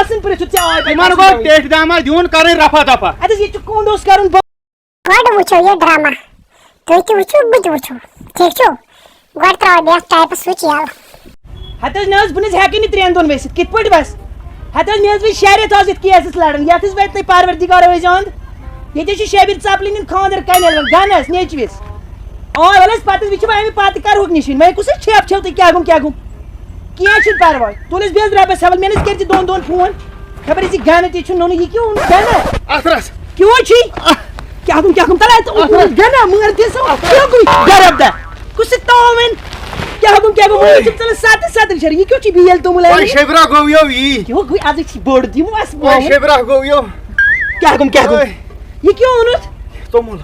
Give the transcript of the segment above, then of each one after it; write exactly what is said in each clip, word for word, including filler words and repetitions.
آسان پرٛژھُن ژےٚ آے پَتہٕ تِمن آسان گوٚو تَوَے۔ ٹیٚٹھۍ داماد دیُن کَرٕنۍ رفع دفع۔ اَدٕ حظ، ییٚتہِ چھُ کوٚنٛڈ اوس کَرُن بنٛد۔ گۄڈٕ وٕچھو یہِ ڈرامہ، تُہۍ تہِ وٕچھِو، بہٕ تہِ وٕچھِو۔ گۄڈٕ ترٛاوو بہٕ یَتھ ٹایپَس سُچ یَلہٕ۔ ہَتہٕ حظ، نہ حظ، بہٕ نہٕ حظ ہٮ۪کہٕ نہٕ ترٛٮ۪ن دۄہَن ؤسِتھ۔ کِتھ پٲٹھۍ وَس؟ ہَتہٕ حظ، مےٚ حظ وٕچھ شےٚ رٮ۪تھ آز یَتھ کیسَس لَڑان۔ یَتھ حظ وَتہِ تۄہہِ پَروَردِگار ٲسۍ زیوٚند۔ ییٚتہِ حظ چھِ شبیٖر ژَپلِنۍ ہُنٛد خانٛدَر کَنہِ یَلہٕ گَنَس نیٚچوِس۔ آ، وَلہٕ حظ، پَتہٕ حظ وٕچھِ وۄنۍ اَمہِ پَتہٕ کَرٕہوکھ نِشٲنۍ۔ وۄنۍ کُس حظ چھَپھ چھَو تُہۍ؟ کیٛاہ گوٚم، کیٛاہ گوٚم؟ کینٛہہ چھُنہٕ پَرواے۔ تُل حظ، بیٚیہِ حظ رَبَس حوالہٕ۔ مےٚ نہٕ حظ کٔرۍ زِ دۄن دۄہَن فون۔ خبر یہِ گَنہٕ تہِ چھُ نوٚنُے، یہِ کیٛاہ اوٚن گَنہٕ؟ اَتھ رَس۔ کیٛاہ چھُے؟ کیٛاہ گوٚم، کیٛاہ گوٚم؟ تَلہٕ اَتہِ اوٚن گَنہٕ، مٲر دِ سا۔ کیٛاہ گوٚو؟ گَرَب دَ۔ کُس یہِ تاوَن؟ کیٛاہ گوٚم، کیٛاہ گوٚم؟ مٲر چھِ ژَلان سَتہٕ سَتَن شَرَن۔ یہِ کیٛاہ چھُ بیل توٚمُل وۄنۍ اَنان؟ شبرا گوٚو یو یی۔ کیٛاہ گوٚو؟ اَزٕے چھِ بٔڑ دِمو اَسہِ وۄنۍ وۄنۍ۔ شبرا گوٚو یو۔ کیٛاہ گوٚم، کیٛاہ گوٚم؟ وۄنۍ۔ یہِ کیٛاہ اوٚنُتھ؟ توٚمُل۔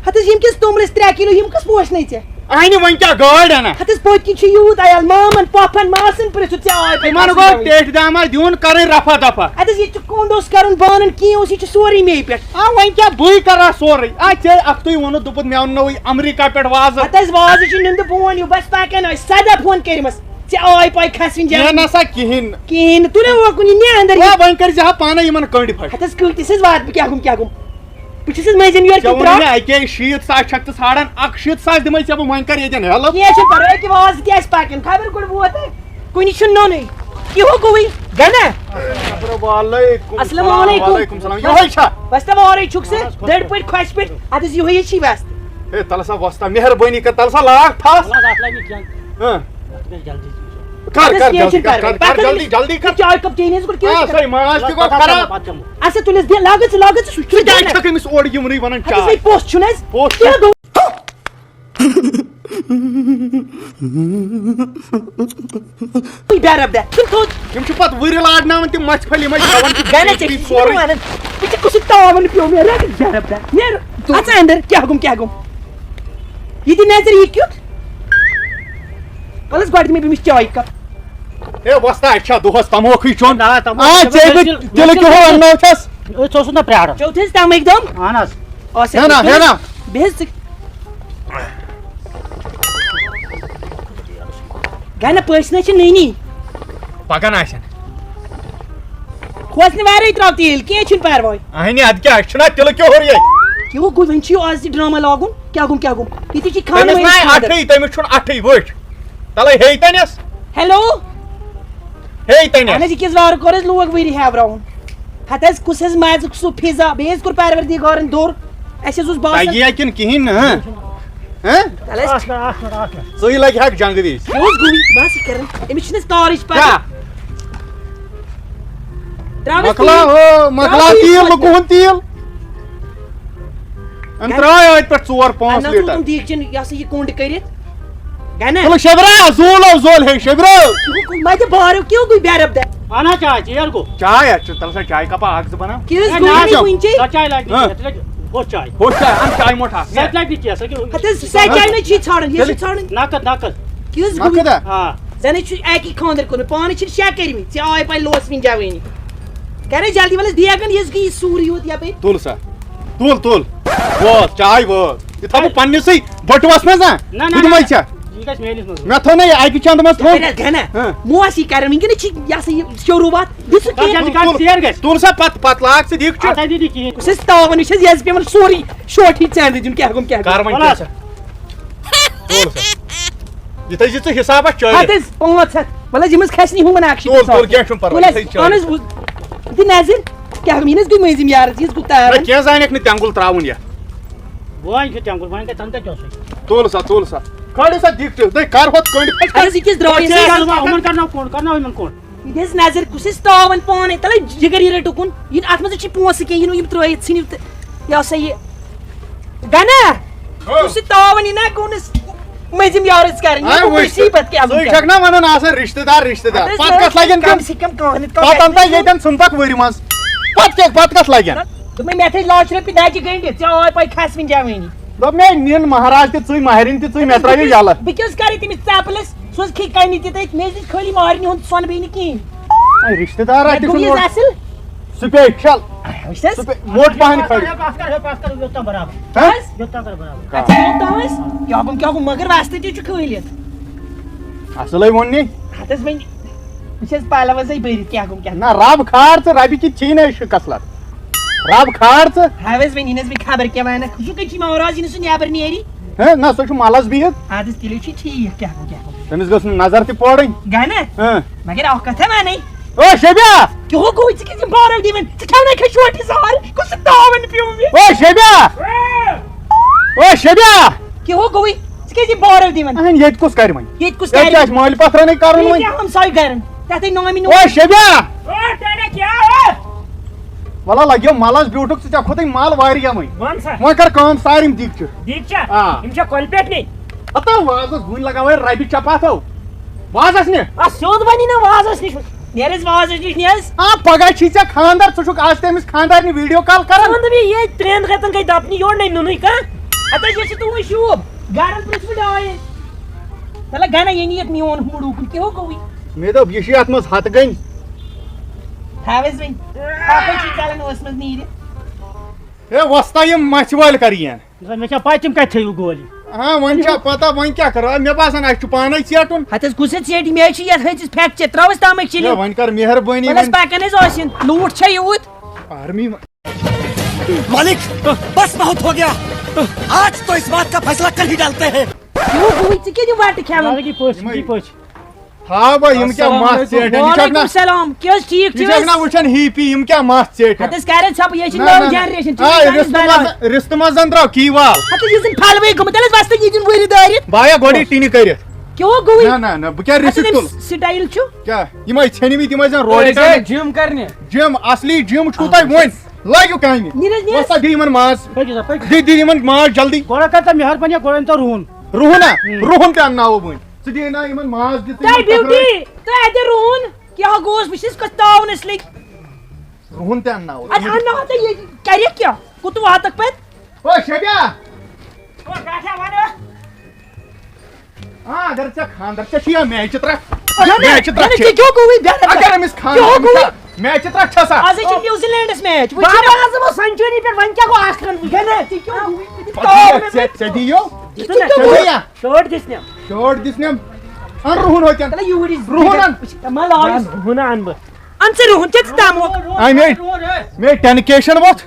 ہتہٕ حظ، یِم کِس توٚملَس ترٛےٚ کِلوٗ، یِم کُس پوش نے ژےٚ؟ اَہنہِ، وۄنۍ کیٛاہ گاڈ اَنان؟ ہتہٕ حظ، پٔتۍ کِنۍ چھُ یوٗت عیال، مامَن، پۄپھَن، ماسَن پرٛژھُتھ ژےٚ آے پَتہٕ تِمَن اَصٕل گوٚو ناوٕے۔ ٹیٚٹھۍ داماد دیُن کَرٕنۍ رفع دفع۔ اَدٕ حظ، ییٚتہِ چھُ کوٚنٛڈ اوس کَرُن بانَن، کینٛہہ اوس، یہِ چھُ سورُے مے پٮ۪ٹھ۔ آ، وۄنۍ کیٛاہ بٕے کَرٕ ہا سورُے؟ آ، ژےٚ اَکھتُے ووٚنُتھ، دوٚپُتھ، مےٚ اوٚن نوٚوٕے اَمریٖکہ پٮ۪ٹھ وازٕ۔ ہتہٕ حظ، وازٕ چھُ نیُن تہٕ بہٕ وَنہٕ یہِ، بَس پَکان ٲسۍ سَداہ فون کٔرمَس۔ ژےٚ آے پَے کھسوٕنۍ مےٚ جان۔ نہ سا کِہیٖنۍ۔ کِہیٖنۍ نہٕ، تُلِو وۄنۍ کُن یہِ نیر اَندر۔ ہے، وۄنۍ کٔرۍ زِ ہا پانَے یِمَن کٔنٛڈۍ پھَٹۍ۔ ہتہٕ حظ، کۭتِس حظ واتہٕ بہٕ، کیٛاہ گوٚم، کیٛاہ گوٚم؟ بہٕ چھُس حظ مٔنٛزِم یورٕ ژےٚ کِنہٕ ووٚنُے درٛاو؟ مےٚ اَکے شیٖتھ ساس چھَکھ ژٕ ژھانٛڈان، اَکھ شیٖتھ ساس دِمَے ژےٚ بہٕ، وۄنۍ کَر ییٚتٮ۪ن ہٮ۪لٕپ؟ کینٛہہ چھُنہٕ پَرواے، أکہِ وازٕ تہِ آسہِ پَکان، خبر کوٚت ووت۔ کُنہِ چھُنہٕ نوٚنُے۔ یہِ ہُہ گوٚوٕے۔ گَنہ۔ السلام علیکم۔ السلام علیکم۔ وعلیکم السلام۔ یِہوٚے چھا؟ وۄستہٕ وۄرَے چھُکھ ژٕ، دٔرۍ پٲٹھۍ، خۄشہِ پٲٹھۍ۔ اَدٕ حظ، یِہوٚے چھِ وۄستہٕ۔ ہے، تَلہٕ سا وۄستا، مہربٲنی کر، تَلہٕ سا لاگ پھَس۔ وَلہٕ حظ، اَتھ لَگہِ نہٕ کینٛہہ۔ ہاں۔ اَتھ گژھِ جلدی۔ کر، اَدٕ حظ، کر، کینٛہہ جلدی چھُنہٕ کر، پَرواے۔ کر، کر، پَتہٕ جلدی، حظ جلدی کر۔ چاے کَپ چیٚیِن حظ گۄڈٕ، کینٛہہ آ، چھُنہٕ سۄے ماز تہِ گوٚو پَتہٕ خراب۔ کَمو، پَتہٕ کَمو۔ اَسا تُلِس دِ، لاگ ژٕ، لاگ ژٕ، سُہ چھُ ژٕ کیٛازِ دِوان۔ چھَکھ أمِس اورٕ یِمنٕے وَنان اَدٕ حظ، چاے؟ وۄنۍ پوٚژھ چھُنہٕ حظ؟ پوٚژھ تیٚلہِ چھُ۔ گوٚو۔ تُہۍ بیٚہہ رَب دِ، ژٕ تھوٚد۔ یِم چھِ پَتہٕ وٕرِ لاڈناوان تِم مَژھِ پھٔلۍ، یِمَے کھٮ۪وان چھِ گَرِ ژےٚ کِتھ کِتھ سورُے۔ وَنان؟ ژٕ چھُکھ کُس یہِ تاوَن پیوٚو مےٚ، رَب دِ، بیٚہہ رَب دِ۔ نیر، اَژ اَندَر، کیٛاہ گوٚم، کیٛاہ گوٚم؟ یہِ دِ نظر، یہِ کیُتھ؟ وَلہٕ حظ، گۄڈٕ دِ مےٚ أمِس چایہِ کَپ۔ ہے وۄستا، اَتہِ چھا دۄہَس تموکھٕے چیوٚن؟ نہ، تموکھ آ، چھُنہٕ، ژےٚ مےٚ بہٕ چھُ، دِلہٕ مےٚ کیُہُر چھُ، اَننو چھَس۔ أتھۍ اوسُس نہ پرٛاران۔ چیوٚو تہِ حظ تَمٕکۍ دۄم؟ اَہَن حظ۔ آ، سا ہے نا، بیٚہہ ہے نا۔ بیٚہہ حظ ژٕ۔ گَنہ پٔژھۍ نہ چھِ نٔنی۔ پَکان آسن۔ کھوژنہٕ وَرٲے ترٛاو تیٖل، کینٛہہ چھُنہٕ پَرواے۔ اَہنہِ، اَدٕ کیٛاہ، اَسہِ چھُنہ تِلہٕ کیُہُر ییٚتہِ۔ کیٛاہ گوٚو، وۄنۍ چھُ یہِ آز تہِ ڈرٛاما لاگُن؟ کیٛاہ گوٚم، کیٛاہ گوٚم؟ ییٚتہِ چھِ تٔمِس خانٛدر نہ وٲلۍ خانٛدر۔ اَٹھٕے، تٔمِس چھُنہٕ اَٹھٕے، وٕچھ۔ تَلَے ہے تَنٮ۪س۔ ہیلو۔ ہے تَنٮ۪س۔ اَہن حظ، یہِ کِس وارٕ کوٚر اَسہِ لوگ ؤری ہیوراوُن۔ ہَتہٕ حظ، کُس حظ مَزٕ سُہ فِضا، بیٚیہِ حظ کوٚر پَروَردِگارَن دوٚر۔ اَسہِ حظ اوس باسان تَگہِ یا کِنہٕ کِہیٖنۍ نہٕ، ہہ؟ ہہ؟ تَلہٕ حظ۔ اَکھ مِنَٹ، اَکھ مِنَٹ، اَکھ مِنَٹ۔ ژٕے لَگہِ ہاکھ جنٛگہٕ وِزِ۔ کیٛاہ اوس گوٚمُت؟ بہٕ حظ چھِ کَران، أمِس چھِنہٕ حظ تارٕچ پَتہ۔ کیٛاہ؟ ترٛاو حظ مۄکلاو، تیٖل۔ ہو، مۄکلاو ترٛاو تیٖل، تیٖل لُکہٕ ہُنٛد تیٖل۔ أمۍ گَنہ۔ ترٛٲے أتھۍ پٮ۪ٹھ ژور پانٛژھ اَنہ لیٖٹر۔ ژٕ تِم دیٖگچہِ یاسا یہِ کوٚنٛڈ کٔرِتھ۔ گَنہ۔ تُلہٕ شبرا، زول او زول ہے شبرا۔ مےٚ تہِ بارو کیوں گوٚو بیرب دے۔ اَہَن حظ، چاے ژیر گوٚو۔ چاے ہا چھِ، تَلہٕ سا چاے کَپا اَکھ زٕ بَناو۔ کیٛاہ حظ ہے، گوٚو نہ نہٕ حظ، کُنہِ چے؟ سۄ چاے لَگہِ نہٕ ہاں۔ کینٛہہ، ژٕ لَگہِ ہوٚچھ چاے۔ ہوٚچھ چاے، اَن چاے موٚٹھ اَکھ۔ سۄ تہِ لَگہِ نہٕ کینٛہہ، سۄ کیٛاہ؟ ہَتہٕ حظ، سۄ چاے نہٕ چھی ژھانٛڈان، یہِ چھِ تیٚلہِ ژھانٛڈان۔ نَقٕد، نَقٕد۔ کیٛاہ حظ گوٚو؟ نَقٕد ہا؟ آ۔ زَن حظ چھُ اَکی خانٛدر کوٚرمُت، پانہٕ چھِنہٕ شےٚ کٔرمٕتۍ، ژےٚ آے پَے لوس وٕنہِ جوٲنی۔ کَرے جلدی وَلہٕ حظ، دیگَن یُس گٔے یہِ سورُے یوت یَپٲرۍ۔ تُل سا، تُل، تُل۔ وٲژ، چاے وٲژ۔ یہِ تھاوٕ بہٕ پنٛنِسٕے بٔٹوَس منٛز، ہا؟ نہ، نہ، بہٕ نہ، دِمَے نہ۔ ژےٚ۔ یہِ گژھِ میٲنِس منٛز۔ مےٚ تھوٚو نہ یہِ اَکہِ چندٕ منٛز تھوٚو۔ گَنہ، گَنہ۔ ہہ۔ موسی کَرَن وٕنکیٚنَس چھِ یہِ ہسا یہِ شروٗعات۔ دِژٕ تَتھ کینٛہہ۔ جلدی کَر، تُل، ژیر گژھِ۔ تُل سا پَتہٕ، پَتہٕ لاگ ژٕ دیٖگچہِ۔ اَتھ ہا دِدِ کِہیٖنۍ۔ بہٕ چھُس تاوَن، یہِ چھِ حظ یَزِ پٮ۪وان سورُے شوٹھٕے ژیندٕ دیُن، کیٛاہ گوٚم، کیٛاہ گوٚم۔ کَر وۄنۍ وَلہٕ کیٛاہ حظ۔ سا؟ تُل سا۔ یہِ تھٲیزِ ژٕ حِسابَس چٲنِس۔ ہَتھ حظ پانٛژھ ہَتھ۔ وَلہٕ حظ، یِم حظ کھَسہِ نہٕ ہُمَن اَکھ شیٖتھ تُل، تُل، ساس۔ کینٛہہ چھُنہٕ پَرواے، تُل حظ، یہِ تھٲیزِ چٲنِس۔ اَہَن حظ، وُ-، دِ نظر، کیٛاہ گوٚم؟ یہِ نہ حظ گوٚو مٔنٛزِم یارَس، یہِ حظ گوٚو تار۔ نہ، کینٛہہ زانٮ۪کھ نہٕ تٮ۪نٛگُل ترٛاوُن یَتھ۔ وۄنۍ چھُ تٮ۪نٛگُل، وۄنۍ کَتہِ تَنہٕ تَتہِ اوسُے۔ تُل سا، تُل سا۔ کھٲلِو سا دیٖگچہِ، دٔے کَر ہۄتھ کٔنٛڈۍ۔ اَہَن حظ، یہِ کِس درٛاو یہِ ژےٚ یہِ؟ یِمَن کَرناو کوٚنٛڈ، کَرناو یِمَن کوٚنٛڈ۔ یہِ دِ حظ نظر، کُس حظ تاوَن پانَے، تَلَے جِگر یہِ رٔٹِو کُن۔ یہِ اَتھ منٛز حظ چھِ پونٛسہٕ کینٛہہ، یہِ نہٕ یِم ترٛٲیِتھ ژھٕنِو تہٕ یہِ ہسا یہِ۔ گَنہ، ہو۔ کُس یہِ تاوَن یہِ نہ گوٚو نہٕ مٔنٛزِم یارَس کَرٕنۍ، یہِ اے گوٚو وٕچھ، مُصیٖبت کیٛاہ ژٕے وٕنکیٚن۔ چھَکھ نہ وَنان آسان رِشتہٕ دار، رِشتہٕ دار۔ اَدٕ حظ، پَتہٕ کَتھ لَگن کَم تِم؟ سے کَم کانٛہہ نَتہٕ کانٛہہ پَتہٕ اَنہٕ تۄہہِ ییٚتٮ۪ن ژھُن تَکھ ؤرِ منٛز۔ پَتہٕ کیٛاہ، پَتہٕ کَتھ لَگن؟ دوٚپمَے، مےٚ تھٲے لَچھ رۄپیہِ دَجہِ گٔنٛڈِتھ، ژےٚ آے پَے کھَسوٕنۍ جوٲنی۔ دوٚپ مےٚ، نِن مہراز تہِ ژٕے، مہرِنۍ تہِ ژٕے، مےٚ ترٛٲیِو یَلہٕ۔ بہٕ کیٛاہ حظ کَرٕ تٔمِس ژاپلَس؟ سُہ حظ کھیٚیہِ کَنہِ تہِ تَتہِ، مےٚ حظ دِتۍ خٲلی مہرِنہِ ہُنٛد سۄنہٕ بیٚیہِ نہٕ کِہیٖنۍ۔ اے، رِشتہٕ دار اَتہِ مےٚ چھُ دوٚپ، یہِ حظ موٹ۔ اَصٕل۔ سُپیشل۔ وٕچھ حظ۔ سُپے-، موٹ پَہَن کھٲلِو۔ پَتھ کَر، پَتھ کَر، یوٚت تام برابر۔ ہہ؟ یوٚت تام کَر برابر۔ اَتھ چھِ یوٚت تام أسۍ، کیٛاہ گوٚم، کیٛاہ گوٚم، مگر وَستہٕ تہِ چھُ کھٲلِتھ۔ اَصٕلٕے ووٚن نی۔ اَتھ حظ وۄنۍ بہٕ چھَس پَلوَسٕے بٔرِتھ، کیٛاہ گوٚو، کیٛاہ گوٚو؟ نہ، رب کھار ژٕ، ربہِ کِتھ چھی نہٕ أسۍ شِکَس لَتھ۔ رب کھار ژٕ۔ ہاوٮ۪س وۄنۍ یِنَس بہٕ خبر کیٛاہ وَنَکھ۔ سُہ کَتہِ چھِ مہراز یِنہٕ سُہ نٮ۪بر نیرِ؟ ہے، نہ، سُہ چھُ مَلَس بِہِتھ۔ اَدٕ حظ، تیٚلہِ چھُ ٹھیٖک، کیٛاہ گوٚو، کیٛاہ گوٚو؟ تٔمِس گٔژھ نہٕ نظر تہِ پورٕنۍ۔ گَنہ؟ ہہ۔ مگر اَکھ کَتھا وَنَے۔ او شبیا! کیٛاہ ہو گوٚو، ژٕ کیٛازِ یِم بارو دِوان؟ ژٕ کھٮ۪ونَے کھےٚ شوٹہِ زہر، کُس تاوَن پیوٚو مےٚ؟ او شبیا! او شبیا! کیٛاہ ہو گوٚوٕے؟ ژٕ کیٛازِ یِم بارو دِوان؟ اہن، ییٚتہِ کُس کَرِ وۄنۍ؟ ییٚتہِ کُس ییٚتہِ کَرِ؟ کیٛاہ آسہِ مٲلۍ پَتھرَنٕے کَرُن ییٚتہِ وۄنۍ؟ کیٛاہ ہمساے گَرَن؟ تَتھٕے نومہِ نوم۔ او شبیا! او ٹَنہ کیٛاہ ہو؟ وَلہ لَگیو مَلَس بیوٗٹھُک، ژٕ ژےٚ کھوٚتٕے مَل واریاہ وۄنۍ۔ وَن سا۔ وۄنۍ کَر کٲم، سارِم دیٖگچہِ۔ دیٖگچہِ؟ آ۔ یِم چھا کۄلہِ پٮ۪ٹھ نِنۍ؟ ہتا وازَس گُنۍ لَگاوَے رَبہِ چپاتھو۔ وازَس نہِ۔ آ، سیوٚد وَنی نہ وازَس نِش۔ نیر حظ وازَس نِش، نیر حظ۔ آ، پگاہ چھی ژےٚ خانٛدر، ژٕ چھُکھ آز تٔمِس خانٛدارنہِ video call کران۔ ژٕ وَن تہٕ مےٚ، یے ترٛٮ۪ن رٮ۪تَن گٔے دَپنہِ، یورٕ نَے نُنُے کانٛہہ۔ ہَتہٕ حظ، یہِ چھُ تُہُنٛد شوٗب۔ گَرَن پرٛژھ وٕ ڈاے۔ تَلہ گَنہ یہِ نِیَکھ میون ہوٗڈ اوٗکُن، کیٛاہ ہو گوٚوُے؟ مےٚ دوٚپ، یہِ چھُ یَتھ منٛز ہَتہٕ گٔنۍ۔ تھاو حظ وۄنۍ۔ پَپٲرۍ چھِ ژَلان ٲس منٛز نیٖرِتھ۔ ہے وۄستا، یِم مَژھِ وٲلۍ کَر یِن؟ مےٚ چھا پَے تِم کَتہِ تھٲیِو گولی؟ ہاں، وۄنۍ چھا پتہ، وۄنۍ کیٛاہ کرو؟ مےٚ باسان، اَسہِ چھُ پانَے ژیٹُن۔ ہتہٕ حظ، کُس حظ ژیٹہِ؟ مےٚ حظ چھِ یَتھ ۂژِس fracture، ترٛاوَس تامٕے ہے، چِلہِ۔ وۄنۍ کر مہربٲنی، وَلہٕ حظ، وۄنۍ پَکَن حظ ٲسِن، لوٗٹھ چھا یوٗت؟ army۔ मालिक, बस बहुत हो गया। आज तो इस बात का फैसला कर ही डालते हैं। یوٗت گوٚوُے، ژٕ کیٛاہ دِ وَٹہٕ کھٮ۪وان؟ یہِ پٔژھ، یہِ پٔژھ۔ ہا با، یِم کیٛاہ السلام مَژھ علیکُم۔ ژیٹھان؟ یہِ چھَکھ وعلیکُم نہ، السلام۔ کیٛاہ حظ ٹھیٖک یہِ چھُو چھَکھ حظ؟ نہ وٕچھان hippie، یِم کیٛاہ مَژھ ژیٹھان؟ ہتہٕ حظ کَرٮ۪ن ژھۄپہٕ، یہِ چھِ نہ، نٔو نہ، نہ۔ generation، آ، ژٕ چھُکھ رِستہٕ منٛز، رِستہٕ منٛز زَن ترٛاو کی وال۔ ہتہٕ حظ، یہِ زَن پھلوٕے گوٚمُت، تیٚلہِ حظ وَستہٕ یہِ دِن ؤری دٲرِتھ۔ بایا گۄڈٕ یہِ ٹِنہِ کٔرِتھ۔ کیٛاہ ہو گوٚوُے؟ نہ، نہ، نہ، بہٕ کیٛاہ ہتہٕ risk حظ، تُلہٕ؟ ییٚمہِ style چھُ۔ کیٛاہ؟ یِم ٲسۍ ژھیٚنمٕتۍ، یِم ٲسۍ زَن روڈِ أسۍ آے کَرٕنۍ۔ gym کرنہِ۔ gym، اصلی gym چھُو تۄہہِ وۄنۍ۔ لٲگِو کامہِ۔ نیر حظ، نیر۔ وۄستا دِ یِمن ماز۔ پٔکِو سا، پٔکِو۔ دِ، دِ یِمن ماز جلدی۔ گۄڈٕ کر تہٕ مہربٲنی، گۄڈٕ أنۍ تو رُہُن۔ رُہُن ہا؟ ہُم۔ رُہُن تہِ اَنناوو بہٕ وۄنۍ۔ ژٕ دِ نا یِمن ماز، دِ ژٕ تۄہہِ یِمن beauty، تۄہہِ اَتہِ رُہُن۔ کیٛاہ گوس؟ بہٕ چھُس کۄس تاونس لٔگۍ۔ رُہُن تہِ اَنناوو۔ اَدٕ اَنناو تہٕ یہِ کَرِ کیٛاہ؟ کوٚت واتَکھ پَتہٕ؟ او شبیا۔ او ٹاٹھا وَنہٕ۔ آ، اگر ژےٚ خانٛدر، ژےٚ چھُ یا میچہِ ترٛٹھ۔ اگر میچہِ ترٛٹھ نہ، چھِ۔ ژےٚ کیٛاہ گوٚوُے؟ بیٚہہ نہ اگر ژٕ۔ أمِس خانٛدر کیٛاہ گوٚوُے؟ چھا، میچہِ ترٛٹھ چھَسا؟ آز حظ چھِ New Zealandس match۔ وٕچھ بابا، حظ، یِمو century پٮ۪ٹھ، وۄنۍ کیٛاہ گوٚو اَکھ run وٕچھ؟ ہے نہ، ژےٚ کیٛاہ گوٚوُے؟ پَتہٕ ژےٚ، ژےٚ دِیو۔ ژےٚ کیٛاہ گوٚوُے؟ ژےٚ دِیا؟ Shirt دِس نٮ۪م۔ Shirt دِس نٮ۪م۔ اَن رُہُن ہوٚتٮ۪ن۔ تَلہ یوٗرۍ یہِ رُہُن اَن۔ وٕچھ، ما لاگ۔ اَن رُہُن اَن بہٕ۔ اَن ژٕ رُہُن، ژےٚ ژٕ تَموکھ۔ آ، مے، مے dedication ووٚتھ۔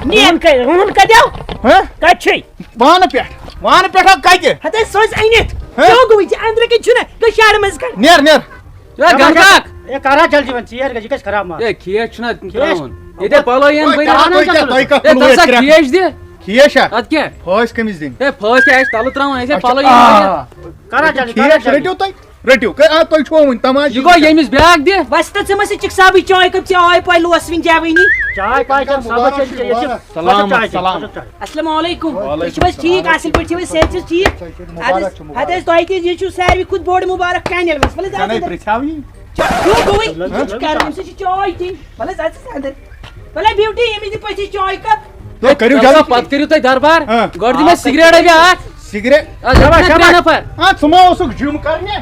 نیر۔ رُہُن کَتہِ، رُہُن کَتہِ آو؟ ہہ؟ کَتہِ چھُے؟ وانہٕ پٮ۪ٹھ، وانہٕ پٮ۪ٹھ آو کَتہِ؟ ہَتہٕ سُہ ٲسۍ أنِتھ۔ ہہ؟ کیٛاہ گوٚوُے ژےٚ أنٛدرٕ کَنۍ چھُنہ؟ گٔے شَرم حظ کَڑ۔ نیر، نیر۔ ہے، گنٛدٕ کاک۔ ہے، کَرا جلدی وۄنۍ، ژیر گژھِ، یہِ گژھِ خراب مال۔ ہے، کھیس چھُنہ کھیس؟ ترٛاوُن۔ ییٚتہِ پَلو یِن ہے، بٔرِتھ۔ کَرا تُہۍ کیٛاہ، تُہۍ کَتھ ہے، کُنوُہ تَتھ سا ریٚتھ کھیس دِ۔ کھیس چھا؟ اَدٕ کیٛاہ؟ پھٲسۍ کٔمِس دِنۍ؟ ہے، پھٲسۍ کیٛاہ آسہِ تَلہٕ ترٛاوُن، اَسہِ ہے اچھا، پَلو یِن آ۔ بٔرِتھ۔ کَرا جلدی، کَرا کھیس جلدی۔ رٔٹِو تُہۍ، رٔٹِو۔ کٔرۍ، آ، تُہۍ چھُوا وُنہِ تَماشہٕ یہِ گوٚو کٔرِتھ؟ ییٚمِس بیٛاکھ دِ۔ وۄستہٕ ژٕ ما چھِ چِکسابٕے چاے کَپ ژےٚ آے پَے لوس وٕنہِ جوانی۔ چاے پاے چَم سبق چھَنہٕ کینٛہہ، یہِ چھِ سلام، پَتہٕ چاے چیٚنۍ، سلام۔ پَتہٕ چاے۔ السلام علیکم۔ وعلیکم تُہۍ چھِو حظ ٹھیٖک؟ السلام۔ اَصٕل پٲٹھۍ چھِو حظ؟ صحت چھِ حظ ٹھیٖک؟ اچھا، یہِ چھُ اَدٕ حظ، مُبارک، چھُ مُبارک۔ اَدٕ حظ، تۄہہِ تہِ، یہِ چھُ ساروی کھۄتہٕ بوٚڑ مُبارک کینٮ۪ل منٛز۔ وَلہٕ حظ، زَنَے اَدٕ حظ۔ پرٛژھاوٕے۔ چا-، کیٛاہ گوٚوُے؟ ہہ؟ یہِ چھُ کَران، أمِس چھِ چاے چیٚنۍ۔ وَلہٕ حظ، اَدٕ حظ، اَدٕ حظ۔ وَلہٕ بیوٹی، أمِس دِ پٔژھِس چاے کَپ۔ تُہۍ کٔرِو تَلہٕ سا، جلدی۔ پَتہٕ کٔرِو تُہۍ دربار۔ ہہ۔ گۄڈٕ دِ مےٚ آ، سِگریٹ اَکھ۔ سِگریٹ۔ اَدٕ حظ، شاباش، چھِنہ ترٛےٚ شاباش۔ نفر۔ آ، ژٕ ما اوسُکھ gym کرنہِ؟ ژٕ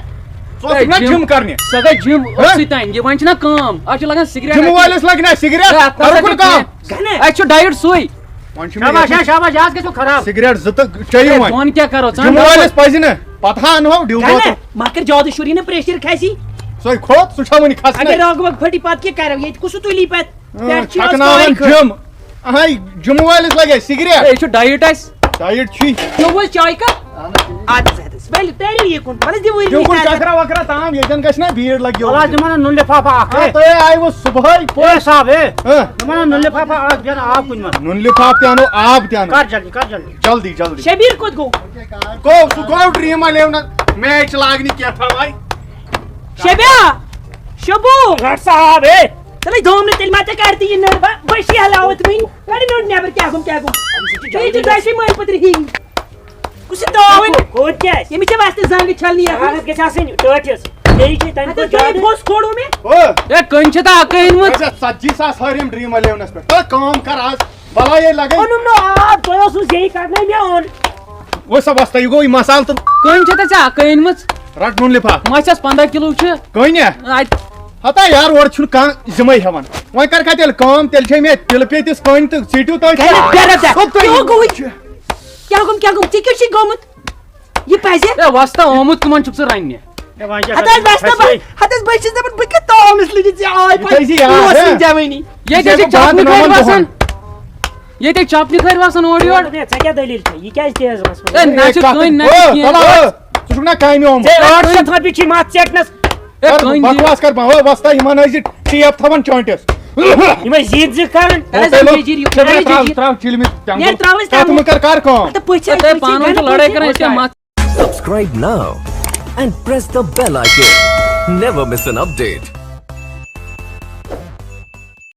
اوسُکھ ہے، نا gym۔ gym کرنہِ؟ سۄ گٔے gym ہہ؟ اوسُے تانۍ، یہِ وۄنۍ چھِنہ کٲم، اَتھ چھِ لگان سِگریٹ gym اَتہِ۔ وٲلِس لگہِ نا سِگریٹ؟ ہے، اَتھ نہ کَرُن سا کُن کٲم۔ گژھِ۔ اَسہِ چھُ diet سُے۔ وۄنۍ چھُ مےٚ شاباش، یہِ ہے، شاباش، یہِ حظ گژھِ وۄنۍ خراب۔ سِگریٹ زٕ تہٕ چیٚیِو ہے، وۄنۍ۔ دۄن کیٛاہ کَرو؟ ژٕ اَن gym نہٕ وٲلِس پَزِ نہٕ۔ پَتہٕ ہا اَنہو ڈِو گژھِ۔ بوتل۔ مگر زیادٕ شُرۍ یِنہٕ pressure کھسہِ۔ سۄے کھوٚت، سُہ چھا وٕنہِ کھسنَے؟ اگر رگ وگ پھٔٹی پَتہٕ کیٛاہ کَرو؟ ییٚتہِ کُس سُہ تُلی پَتہٕ؟ اۭں، پٮ۪ٹھ چھِ یِوان چھَکناوان سورُے خٲر۔ Gym۔ اہے، gym وٲلِس لگے سگریٹ۔ ہے، یہِ چھُ diet اَسہِ۔ Diet چھُے۔ چیوٚو حظ چاے کپ؟ اَدٕ حظ، اَدٕ حظ۔ ؤلِو، تٔرِو یِکُن۔ وَلہٕ حظ دِمو یہِ دِیِو کُن نظر۔ چکرا وکرا تام، ییٚتٮ۪ن گژھِ نا بیٖڑ لگہِ وَلہٕ حظ، یورٕ۔ دِمو نا نُن لِفافہٕ اَکھ، ہے۔ ہا، تُہۍ آیوٕ صُبحٲے۔ ہے صاحب، ہے۔ ہہ۔ دِمو نا نُن لِفافہٕ اَکھ، بیٚہہ نا آب کُنہِ منٛز۔ نُن لِفافہٕ تہِ اَنو، آب تہِ اَنو۔ کر جلدی، کر جلدی۔ جلدی، جلدی۔ شبیٖر کوٚت گوٚو؟ گوٚو، سُہ گوٚو Dream Eleven match لاگنہِ کیٛاہ تھاوَے۔ شبیا! شبو! رٹ سا آب، ہے۔ تیٚلہِ دھوم نہٕ، تیٚلہِ ما ژےٚ کَرِ تہِ یہِ نٔر با-، بٔشی ہلاوَتھ وٕنۍ۔ کَڑِ نوٚٹ نٮ۪بر، کیٛاہ گوٚم، کیٛاہ گوٚم؟ أمِس چھِ یہِ چھِ جلدی۔ دۄشوٕے مٲلۍ پٔترِ ہِوۍ۔ کُس یہِ تاوٕنۍ؟ کوٚت کیٛاہ آسہِ؟ ییٚمِس چھِ وَستہٕ زنٛگہٕ چھَلنہِ یَپٲرۍ۔ اَہَن حظ، گژھِ آسٕنۍ ٹٲٹھۍ حظ۔ بیٚیہِ چھِ تَمہِ اَدٕ کھۄتہٕ تۄہہِ زیادٕ۔ پھوٚس کھوڑو مےٚ۔ او۔ ہے، کٔنۍ چھِ تہٕ اَکٕے أنۍمٕژ۔ اچھا، ژتجی ساس ہٲرِم Dream Eleven-س پٮ۪ٹھ۔ تہٕ کٲم کَر آز۔ بَلاے لَگے۔ اوٚنُم نہٕ آب، تۄہہِ اوسوٕ زیٚیہِ کَڑنَے مےٚ اوٚن۔ وۄنۍ سا وۄستا، یہِ گوٚو یہِ مسالہٕ تہٕ۔ کٔنۍ چھِ تہٕ ژےٚ اَکٕے أنۍمٕژ۔ رَٹ نُن لِفاف۔ مَژھٮ۪س پنٛداہ کِلوٗ چھِ۔ کٔنۍ یا؟ اَتہِ۔ ہتا یار، اورٕ چھُنہٕ کانٛہہ ذِمَے ہٮ۪وان۔ وۄنۍ کَر کَتہِ تیٚلہِ کٲم، تیٚلہِ چھے مےٚ تِلہٕ پیٚتِس کٔنۍ تہٕ ژیٖٹِو تُہۍ۔ کَرِ بیٚہہ رَٹا۔ کوٚت تُہۍ؟ کیٛاہ گوٚوُے؟ کیٛاہ گوٚم، کیٛاہ گوٚم؟ ژےٚ کیٛاہ چھُے گوٚمُت؟ یہِ پَزِ۔ ہے وۄستا، آمُت کٕمَن چھُکھ ژٕ رَننہِ؟ ہتہٕ حظ، بس نہ بس، ہتہٕ حظ، بہٕ چھُس دپان، بہٕ کِتھ تامس لٔجِتھ ژےٚ آے پتہٕ؟ یہِ تھٲیزِ یاد، اوس ہہ؟ نہٕ جوٲنی۔ ییٚتہِ ژےٚ چھِ گوٚو بنٛد چاپنہِ نومن کھٲلۍ دۄہن۔ وسان۔ ییٚتہِ چھِ چاپنہِ کھٲلۍ وسان اورٕ یورٕ۔ ہے، ژےٚ کیٛاہ دٔلیٖل چھےٚ؟ یہِ کیٛازِ تیز وسان؟ ہے، نہ چھُ کٕہٕنۍ، نہ چھُ کینٛہہ۔ ژٕ چھُکھ نا کامہِ آمُت؟ ژےٚ ٲٹھ شیٚتھ رۄپیہِ چھی مَتھ ژیٹنَس۔ ہے، کٕہٕنۍ بکواس کر بنٛد، ہے، وۄستا یِمن ٲسۍ زِ ٹیپ تھاوان چٲنٹِس۔ یِمے زیٖٹھ زیٖٹھ کران۔ ہے، ترٛاو، ترٛاو چِلمہِ ٹٮ۪نٛگُل۔ نیرٕ ترٛاوٕے ترٛاو۔ ترٛاوٕے۔ تہٕ ژٕ مہٕ کر کر کٲم۔ ہتہٕ پٔژھۍ ہے، تۄہہِ پانہٕ ؤنۍ چھِ لڑٲے کران، أسۍ کیٛاہ مَتھ؟ Subscribe now and press the bell icon. Never miss an update.